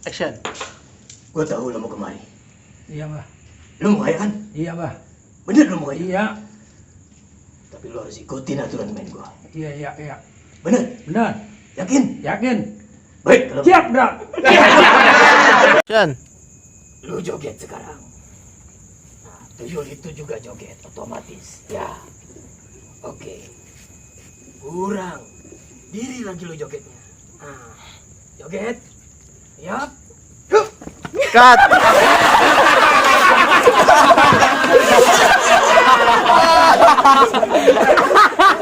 Action. Gua tahu lo mau kemari. Iya, Mbah. Lo mau kaya kan? Iya, Mbah. Bener lo mau kaya? Iya. Tapi lo harus ikutin aturan main gua. Iya. Bener? Benar. Yakin? Yakin? Baik kalau Siap, Bro. Action. lo joget sekarang. Nah, tuyul itu juga joget otomatis. Ya. Oke. Kurang. Diri lagi lo jogetnya. Nah, joget. Siap. Cut.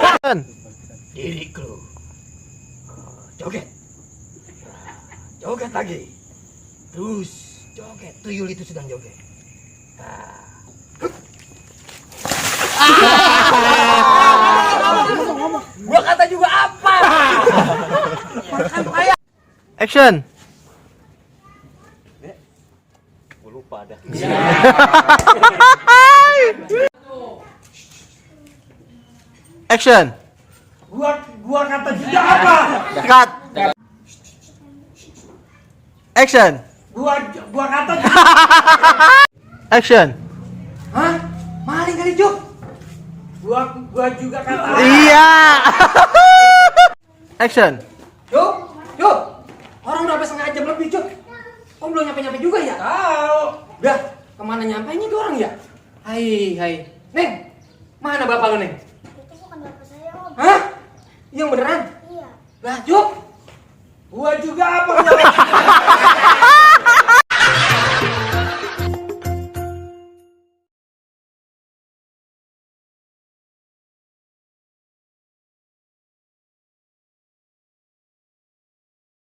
Action. Diri lo. Joget. Nah, joget lagi. Terus joget. Tuyul itu sedang joget. Nah. Gua kata juga apa? Makan ayam. Action. Gue lupa dah. Action. Gua kata juga apa? Cut. Action. Gua kata Action. Hah? Maling kali, Juk. Gua juga kata. Iya. Action. Juk. Orang udah sampai setengah jam lebih, Juk. Kok belum nyampe-nyampe juga ya? Tahu. Udah, kemana nyampenya tuh orang ya? Hai. Neng, mana bapak lu, Neng? Itu bukan bapak saya, Om. Hah? Yang beneran? Iya. Lah, Juk. Gua juga apa?